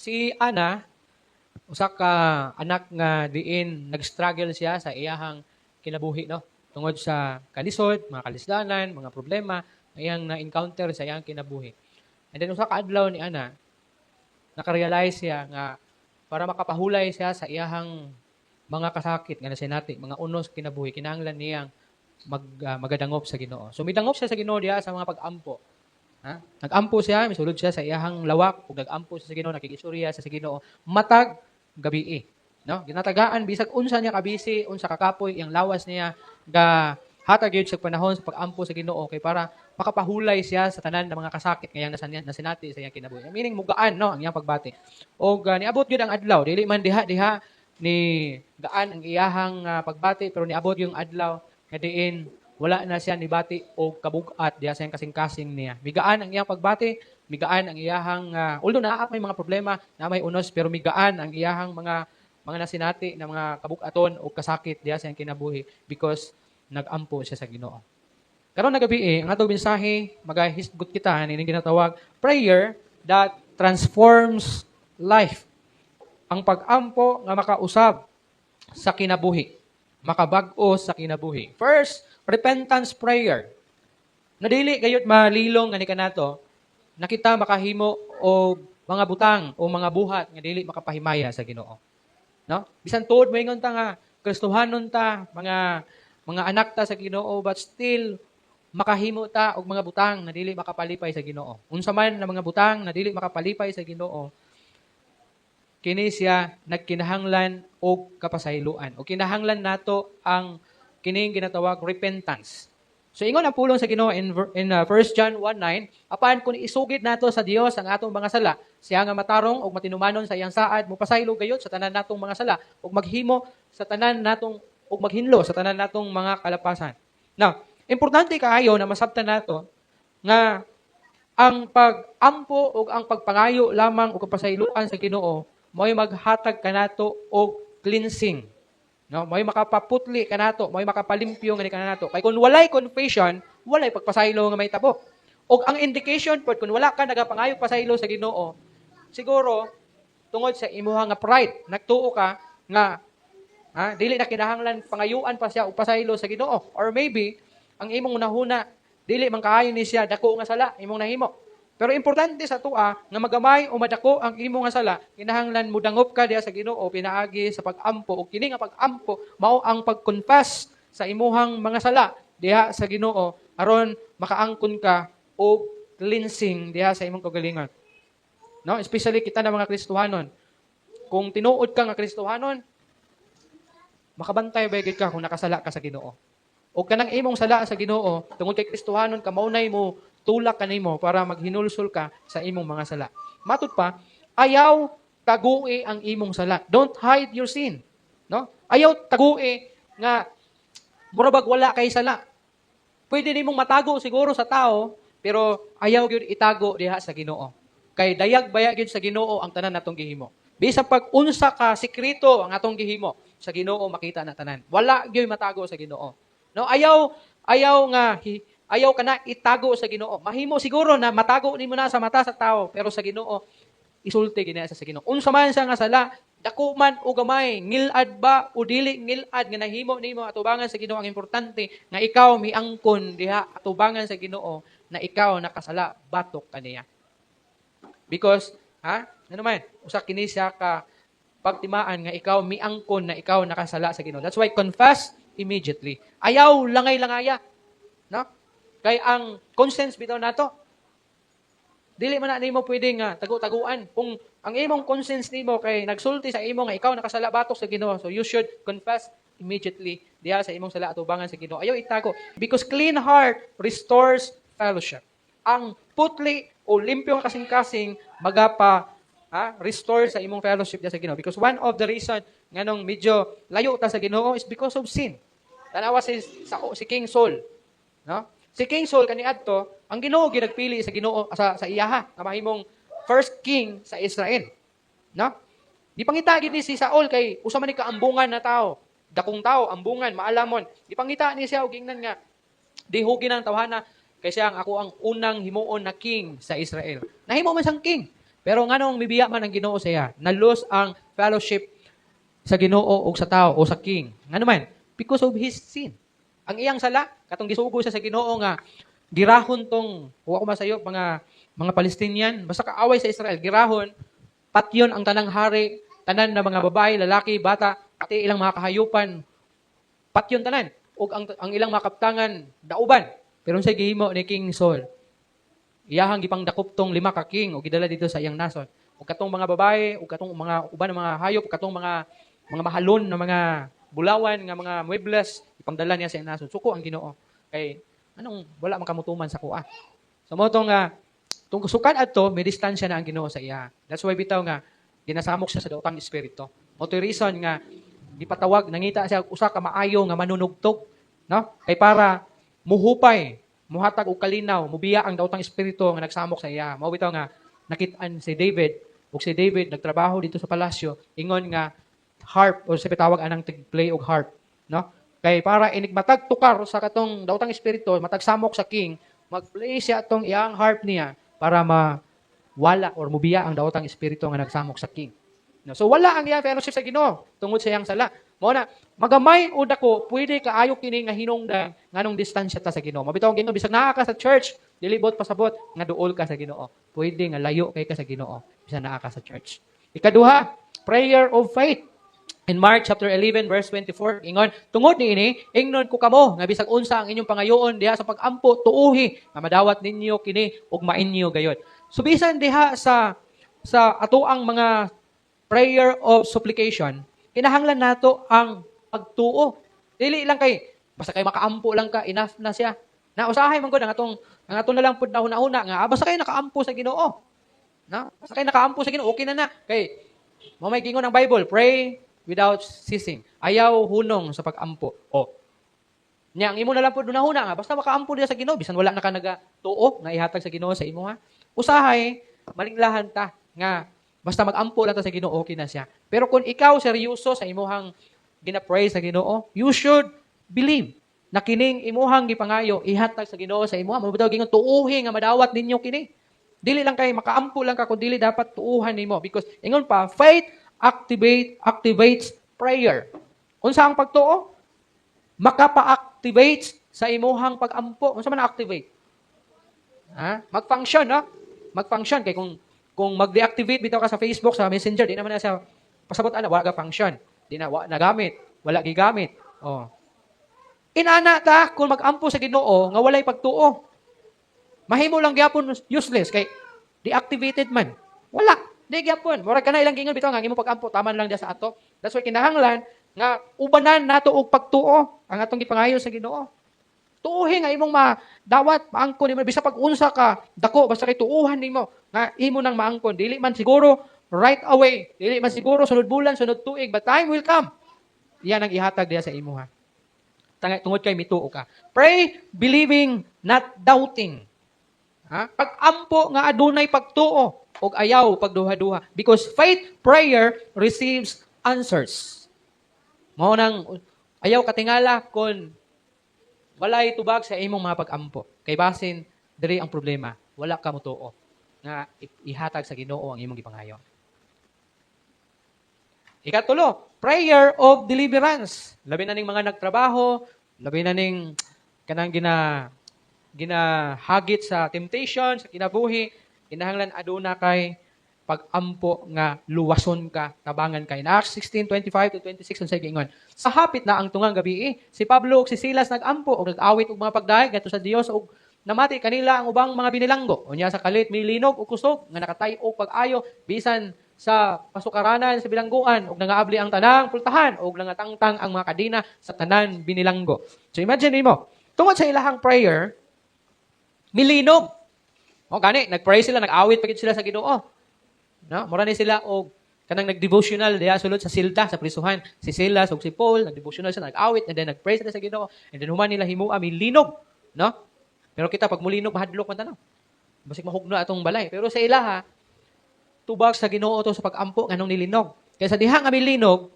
Si Ana, usa ka anak nga diin nag-struggle siya sa iyahang kinabuhi, no? Tungod sa kalisod, mga kalisdanan, mga problema nga iyang na-encounter sa iyang kinabuhi. And then usa ka adlaw ni Ana, nakarealize siya nga para makapahulay siya sa iyahang mga kasakit nga nasinati, mga unos kinabuhi, kinahanglan niyang magadangop sa Ginoo. So midangop siya sa Ginoo diha sa mga pag-ampo. Ha? Nag-ampo siya, misulod siya sa iyahang lawak ug nag-ampo siya sa Ginoo, nakig-istorya siya sa Ginoo matag gabi. No? Ginatagaan bisag unsa niya kabisi, unsa kakapoy iyang lawas niya, ga hatag gyud sa panahon sa pag-ampo sa Ginoo kay para makapahulay siya sa tanan ng mga kasakit nga iyang nasinati sa iyang kinabuhi. Meaning mugaan, no, ang iyang pagbati. Og niabot gyud ang adlaw, dili man diha diha ni gaan ang iyahang pagbati, pero niabot yung adlaw nga diin wala na siya nibati og kabug-at diha sa iyang kasing-kasing niya. Migaan ang iyang pagbati, migaan ang iyahang although naa may mga problema, na may unos, pero migaan ang iyahang mga nasinati na mga kabug-aton o kasakit diha sa iyang kinabuhi because nagampo siya sa Ginoo. Karon na gabi, ang atong mensahe, magahisgot kita nining ginatawag prayer that transforms life. Ang pag-ampo nga makausab sa kinabuhi, makabag-o sa kinabuhi. First, repentance prayer. Nadili gayud malilong nga ni kanato nakita makahimo og mga butang o mga buhat nga dili makapahimaya sa Ginoo. No? Bisan tuod moingon ta nga Kristohanon ta, mga anak ta sa Ginoo, but still makahimo ta og mga butang nga dili makapalipay sa Ginoo. Unsa man na mga butang na dili makapalipay sa Ginoo, kini siya nagkinahanglan og kapasayloan. O kinahanglan nato ang kining ginatawag repentance. So ingon ang pulong sa Ginoo in 1 John 1:9, apan kung isugid nato sa Dios ang atong mga sala, siya nga matarong ug matinumanon sa iyang saad, mopasaylo gayud sa tanan natong mga sala ug maghimo sa tanan natong ug maghinlo sa tanan natong mga kalapasan. Now, importante kaayo na masabtan nato nga ang pag-ampo ug ang pagpangayo lamang og kapasayloan sa Ginoo mo'y maghatag kanato og cleansing. No, mo'y makapaputli kanato, mo'y makapalimpyo ngani kanato. Kay kung walay confession, walay pagpasaylo nga mahitabo. Og ang indication pod kung wala ka nagapangayo pasaylo sa Ginoo, siguro tungod sa imuha nga pride, nagtuo ka nga ha, dili na kinahanglan pangayuan pa siya og pasaylo sa Ginoo. Or maybe ang imong hunahuna, dili man kaayo ni siya dako nga sala imong nahimo. Pero importante sa atoa nga magamay o madako ang imo nga sala, kinahanglan mudangop ka diha sa Ginoo pinaagi sa pag-ampo, ug kini nga pag-ampo mao ang pag-confess sa imuhang mga sala diha sa Ginoo aron makaangkon ka og cleansing diha sa imong kaugalingon. No, especially kita na mga Kristohanon. Kung tinuod ka nga Kristohanon, makabantay ba gyud ka kung nakasala ka sa Ginoo? O kanang imong sala sa Ginoo, tungod kay Kristohanon ka, maunay mo tulak kanimo para maghinulsol ka sa imong mga sala. Matud pa, ayaw tagui ang imong sala. Don't hide your sin. No? Ayaw tagui nga mura bag wala kay sala. Pwede nimong matago siguro sa tao, pero ayaw gyud itago diha sa Ginoo. Kay dayag baya gyud sa Ginoo ang tanan natong gihimo. Bisan pag unsa ka sekreto ang atong gihimo, sa Ginoo makita na tanan. Wala gyud matago sa Ginoo. No, ayaw ayaw nga ayaw ka na itago sa Ginoo. Mahimo siguro na matago nimo na sa mata sa tao, pero sa Ginoo isulti gid sa Ginoo. Unsa man siya nga sala, dako man o gamay, ngilad ba o dili ngilad nga nahimo nimo atubangan sa Ginoo, ang importante nga ikaw miangkon diha atubangan sa Ginoo na ikaw nakasala batok kaniya. Because, ha? Ano man, usa kini siya ka pagtimaan nga ikaw miangkon na ikaw nakasala sa Ginoo. That's why confess immediately. Ayaw langay-langaya. No? Kay ang conscience bitaw nato, dili man na nimo pwede nga tagu-taguan. Kung ang imong conscience nimo kay nagsulti sa imo nga ikaw nakasala batok sa Ginoo, so you should confess immediately diha sa imong sala atubangan sa Ginoo. Ayaw itago because clean heart restores fellowship. Ang putli o limpyo nga kasing-kasing magapa ha, restore sa imong fellowship diha sa Ginoo. Because one of the reason nganong medyo layo ta sa Ginoo is because of sin. Tanawa si King Saul, no? Si King Saul kaniadto, ang Ginoo ginagpili sa Ginoo sa iyaha nga mahimong first king sa Israel. No? Gipangita gid ni si Saul kay usa man ni kaambungan na tao. Dakong tao, ambungan, maalamon. Gipangita ni siya og ingnan nga dihugi ng tawhana kay siya ang ako ang unang himuon na king sa Israel. Nahimo man siyang king. Pero nganong mibiya man ang Ginoo sa iya? Na-lose ang fellowship sa Ginoo ug sa tao o sa king. Ngano man? Because of his sin. Ang iyang sala, katong gisugo siya sa Ginoo nga girahon tong, wa ko masayo, mga Palestinian, basta kaaway sa Israel, girahon, patyon ang tanang hari, tanan na mga babae, lalaki, bata, pati ilang mga kahayupan, patyon tanan ug ang ilang mga kaptangan dauban. Pero unsay gihimo ni King Saul? Iyahang gipangdakop tong lima ka king ug gidala dito sa iyang nason. Ug katong mga babae, ug katong mga uban nga mga hayop, ug katong mga mahalon na mga bulawan nga mga muebles, ipangdala niya sa iyang nason. Suko ang Ginoo. Kay anong wala man kamutuman sa kuha. So mao tong nga tung sukan adto, may distansya na ang Ginoo sa iya. That's why bitaw nga ginasamok siya sa daotang espiritu. Mao to'y reason nga gipatawag, nangita siya og usa ka maayo nga manunugtog, no? Kay para muhupay, muhatag og kalinaw, mubiya ang daotang espiritu nga nagsamok sa iya. Mao bitaw nga nakit-an si David, ug si David nagtrabaho dito sa palasyo, ingon nga harp o sa pitawag anang tig-play og harp, no? Kay para inig matag tukar sa katong daotang espiritu, matag samok sa king, mag-play siya atong iyang harp niya para ma wala or mubiya ang daotang espiritu nga nagsamok sa king. No, so wala ang iyang fellowship sa Ginoo tungod sa iyang sala. Mao na magamay o dako, pwede kaayo kini nga hinungdan nganong distansya ta sa Ginoo. Mabitaw ang Ginoo, bisag naa ka sa church, dili buot pasabot nga duol ka sa Ginoo. Pwede nga layo kay ka sa Ginoo bisan naa ka sa church. Ikaduha, prayer of faith. In Mark chapter 11 verse 24, ingon, "Tungod niini, ingnon ko kamo nga bisag unsa ang inyong pangayoon diha sa pag-ampo, tuuhi nga madawat ninyo kini ug mainyo gayod." So bisan diha sa atoang mga prayer of supplication, kinahanglan nato ang pagtuo. Dili lang kay basta kay makaampo lang ka, enough na siya. Na usahay man gud ang ato na lang pud na huna-huna nga basta kay nakaampo sa Ginoo. Na, basta kay nakaampo sa Ginoo, okay na na. Kay mao may gingon ang Bible, "Pray without ceasing." Ayaw hunong sa pag-ampo. O, nya ang imo na lang pud hunahuna nga basta makaampo diha sa Ginoo, bisan wala na ka nagatuo nga ihatag sa Ginoo sa imo ha. Usahay malinglahan ta nga basta mag-ampo lang ta sa Ginoo, okay na siya. Pero kung ikaw seryoso sa imuhang gina-pray sa Ginoo, you should believe na kining imuhang gipangayo ihatag sa Ginoo sa imuha. Mao bitaw gingon, "Tuuhi nga madawat ninyo kini." Dili lang kay makaampo lang ka, kun dili dapat tuuhan nimo, because ingon pa, faith activates prayer. Unsa ang pagtuo? Makapa-activate sa imuhang pag-ampo. Unsa man ang activate? Ha? Mag-function, no? Mag-function kay kung mag-deactivate bitaw ka sa Facebook, sa Messenger, di naman na siya pasabot ana, wala ka function. Di na wa nagamit, wala gigamit. Oh. Inana ta kung mag-ampo sa Ginoo nga walay pagtuo. Mahimo lang gyapon useless kay deactivated man. Wala. Di gyapon. Murag kana ilang gingon bitaw nga ang imong pag-ampo taman lang diya sa ato. That's why kinahanglan nga ubanan nato og pagtuo ang atong gipangayo sa Ginoo. Tuuhi nga imong madawat, maangkon nimo bisa pag unsa ka dako, basta kay tuuhan nimo nga imo nang maangkon. Dili man siguro right away, dili man siguro sunod bulan, sunod tuig, but time will come. Yan ang ihatag diya sa imuha. Tungod kay mituo ka. Pray believing, not doubting. Ha? Pag-ampo nga adunay pagtuo ug ayaw pagduha-duha, because faith prayer receives answers. Mao nang ayaw katingala kung walay tubag sa imong mga pag-ampo. Kay basin diri ang problema, wala ka motuo nga ihatag sa Ginoo ang imong gipangayo. Ikatulo, prayer of deliverance. Labi na ning mga nagtrabaho, labi na ning kanang ginahagit sa temptation, sa kinabuhi, kinahanglan aduna kay pag-ampo nga luwason ka, tabangan ka. In Acts 16:25 to 26, unsay giingon? Sa hapit na ang tungang gabi, si Pablo ug si Silas nag-ampo ug nag-awit og mga pagdayeg ngadto sa Dios, ug namati kanila ang ubang mga binilanggo. Unya sa kalit milinog og kusog nga nakatay-og pag-ayo bisan sa pasukaranan sa bilangguan, ug nangaabli ang tanang pultahan ug nangatangtang ang mga kadena sa tanan binilanggo. So imagine nimo, tungod sa ilahang prayer, milinog. O gani, nag-pray sila, nag-awit pa gid sila sa Ginoo. No? Mura ni sila og kanang nag-devotional diha sulod sa silda sa prisuhan. Si Silas ug si Paul, nag-devotional sila, nag-awit, and then nag-pray sila sa Ginoo. And then human nila himua, milinog, no? Pero kita, pag mulinog, mahadlok man tanaw. Basig mahugno atong balay. Pero sa ilaha, tubag sa Ginoo to sa pag-ampo nganong nilinog. Kaya sa diha nga milinog,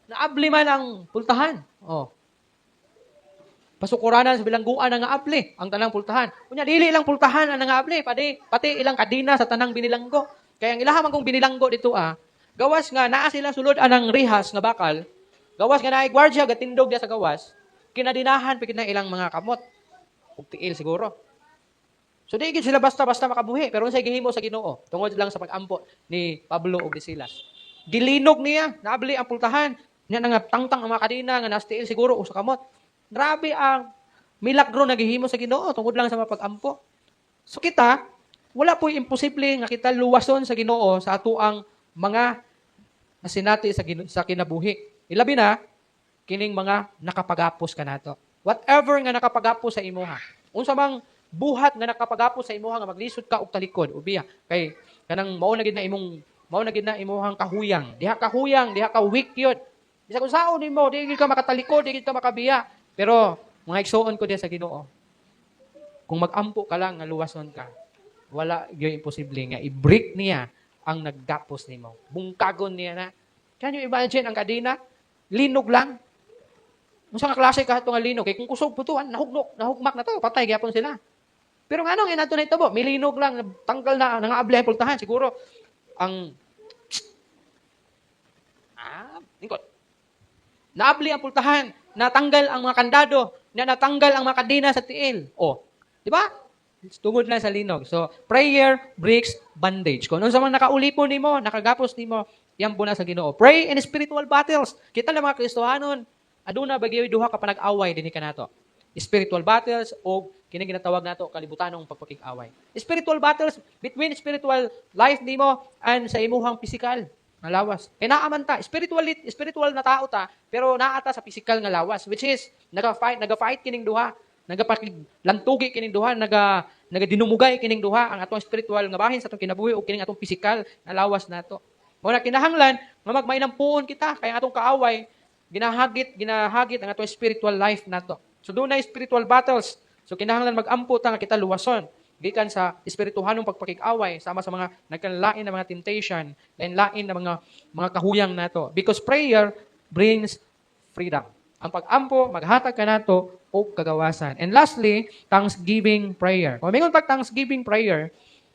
naabli man ang pultahan. Oh. Pasukuranan sa bilangguan ang ngaabli ang tanang pultahan. Unya, dili lang pultahan ang nangaabli, pati ilang kadina sa tanang binilanggo. Kay ang ilaha man kung binilanggo dito ah, gawas nga naa sila sulod anang rihas nga bakal, gawas nga naay gwardiya gatindog diya sa gawas, kinadinahan pa na ilang mga kamot ug tiil siguro. So di gid sila basta-basta makabuhi, pero unsay gihimo sa Ginoo tungod lang sa pag-ampo ni Pablo ug ni Silas? Gilinog niya, naabli ang pultahan, nya nga tangtang ang mga kadena nga naa sa tiil siguro o sa kamot. Grabe ang milagro na gihimo sa Ginoo tungod lang sa mga pag-ampo. So kita, wala po imposible nga kita luwason sa Ginoo sa atoang mga nasinati sa kinabuhi. Ilabi na kining mga nakapagapos kanato. Whatever nga nakapagapos sa imuha. Unsa mang buhat nga nakapagapos sa imuha nga maglisod ka og talikod, ubiya kay kanang mao na gid na imuhang kahuyang. Diha ka huyang, diha ka weak yun. Bisag unsaon nimo, di gid ka makatalikod, di gid ka makabiya. Pero mga igsuon ko diha sa Ginoo, kung mag-ampo ka lang nga luwason ka, wala gyud imposible nga i-break niya ang naggapos nimo. Bungkagon niya na. Can you imagine ang kadena? Linog lang. Unsa nga klase ka nga linog? Kay kung kusog putuan, nahugnok, nahugmak na to, patay gyapon sila. Pero nganong inato na itabo? Milinog lang, tanggal na, nangaabli ang pultahan. Siguro, ang lingkod. Naabli ang pultahan, natanggal ang mga kandado, na natanggal ang mga kadena sa tiil. O, di ba? Tungod lang sa linog. So, prayer breaks bondage. Kung unsa man nakaulipon nimo, nakagapos nimo, yan na sa Ginoo. Pray in spiritual battles. Kita na mga Kristohanon, aduna ba gyud duha ka panag-away dinhi kanato? Spiritual battles o kini ginatawag nato kalibutanong pagpakig-away. Spiritual battles between spiritual life nimo and sa imuhang physical nga lawas. Kay naa man ta, spiritual na tao ta, pero naa ta sa physical nga lawas, which is naga-fight kining duha, nagapakiglantugi kining duha, nagadinumugay kining duha, ang atong spiritual nga bahin sa atong kinabuhi o kining atong physical nga lawas nato. Mao na kinahanglan nga magmainampuon kita kay ang atong kaaway ginahagit ginahagit ang atong spiritual life nato. So dunay spiritual battles. So kinahanglan mag-ampo ta nga kita luwason gikan sa espirituhanong pagpakig-away sama sa mga nagkanlain na mga temptation, lain-lain na mga kahuyang nato. Because prayer brings freedom. Ang pag-ampo maghatag kanato og kagawasan. And lastly, thanksgiving prayer. Kung mingon pag thanksgiving prayer,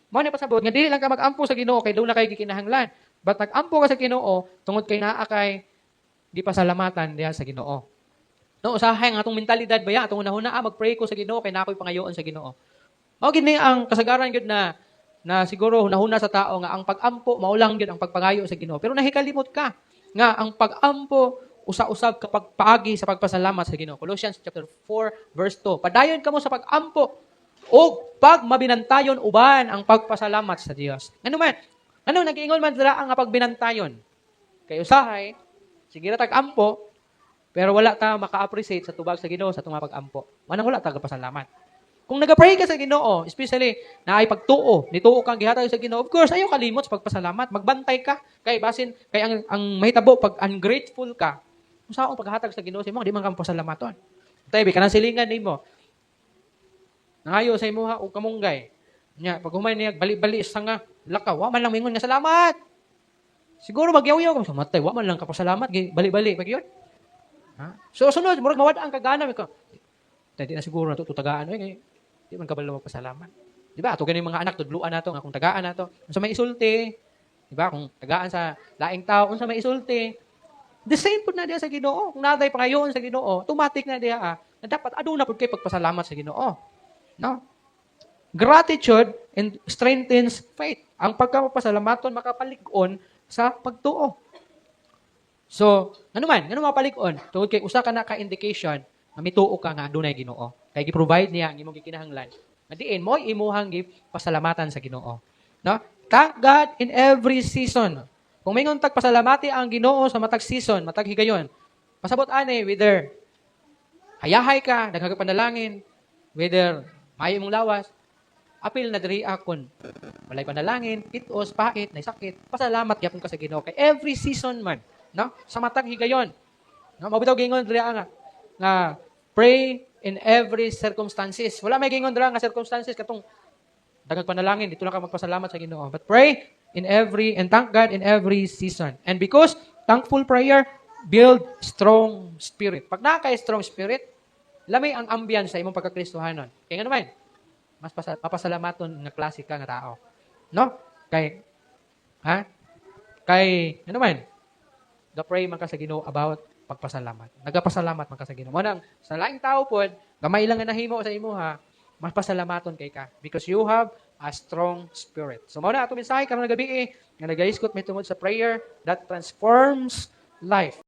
mao na pasabot nga dili lang ka mag-ampo sa Ginoo kay duna kay gikinahanglan. But nag-ampo ka sa Ginoo tungod kay naa kay gipasalamatan diha sa Ginoo. No, usahay ang atong mentalidad ba ya, atong hunahuna, mag-pray ko sa Ginoo kay naa ko'y pangayoon sa Ginoo. Mao gid ni ang kasagaran gyud na na siguro hunahuna sa tao nga ang pag-ampo mao lang gyud ang pagpangayo sa Ginoo. Pero nahikalimot ka nga ang pag-ampo usa-usab kapag paagi sa pagpasalamat sa Ginoo. Colossians chapter 4 verse 2. Padayon kamo sa pag-ampo o pag mabinantayon uban ang pagpasalamat sa Dios. Ano man? Ano nag-ingon man dira ang pagbinantayon? Kay usahay sige ra tag-ampo pero wala ta maka-appreciate sa tubag sa Ginoo sa atong mga pag-ampo. Manang wala ta pasalamat. Kung nag-pray ka sa Ginoo, especially na ay pagtuo, nituo kang gihatag sa Ginoo, of course, ayaw kalimot sa pagpasalamat. Magbantay ka kay basin kay ang mahitabo pag ungrateful ka, kung saan paghatag sa Ginoo sa imo, di man ka pasalamaton. Tay, kanang silingan nimo. Nangayo sa imuha og kamunggay. Nya, pag humay niya bali-bali sa nga lakaw, wa man lang mingon nga salamat. Siguro magyaw-yaw ka, matay, wa man lang ka pasalamat, bali-bali pag yun. Ha? So sunod, murag mawad ang kagana ko. Tay, di na siguro nato tutagaan oy kay di man kabalo magpasalamat. Di ba? Ato gani mga anak tudluan nato nga kung tagaan nato, unsa may isulti, di ba? Kung tagaan sa laing tao, unsa may isulti. The same pud na diha sa Ginoo. Kung naa tay pangayoon sa Ginoo, automatic na diha na dapat aduna pud kay pagpasalamat sa Ginoo. No? Gratitude and strengthens faith. Ang pagkapasalamaton makapalig-on sa pagtuo. So, ano man, ano mapalig-on? Tungod kay usa ka na ka indication nga mituo ka nga adunay Ginoo. Kay gi-provide niya ang imong gikinahanglan. Nga diin mo'y imuhang gipasalamatan sa Ginoo. No? Thank God in every season. Kung mingon tag pasalamati ang Ginoo sa matag season, matag higayon, pasabot ani whether hayahay ka, daghang panalangin, whether maayo imong lawas, apil na diri akon walay panalangin, pitos, pait, nay sakit, pasalamat gyapon ka sa Ginoo kay every season man, no? Sa matag higayon. No, mao bitaw gingon diri nga nga pray in every circumstances. Wala may gingon diri nga circumstances katong daghang panalangin, dito lang ka magpasalamat sa Ginoo. But pray in every and thank God in every season. And because thankful prayer build strong spirit. Pag naa kay strong spirit, lami ang ambience sa imong pagkakristohanon. Kaya nga naman, mas mapasalamaton nga klase ka nga tao. No? Kay Ha? Kay, ano man, ga-pray man ka sa Ginoo about pagpasalamat. Nagapasalamat man ka sa Ginoo. Mao nang sa laing tao pod, gamay lang nga nahimo sa imo ha, mas pasalamaton kay ka because you have a strong spirit. So mao na ato mensahe karong gabi eh, nga nagahisgot may tungod sa prayer that transforms life.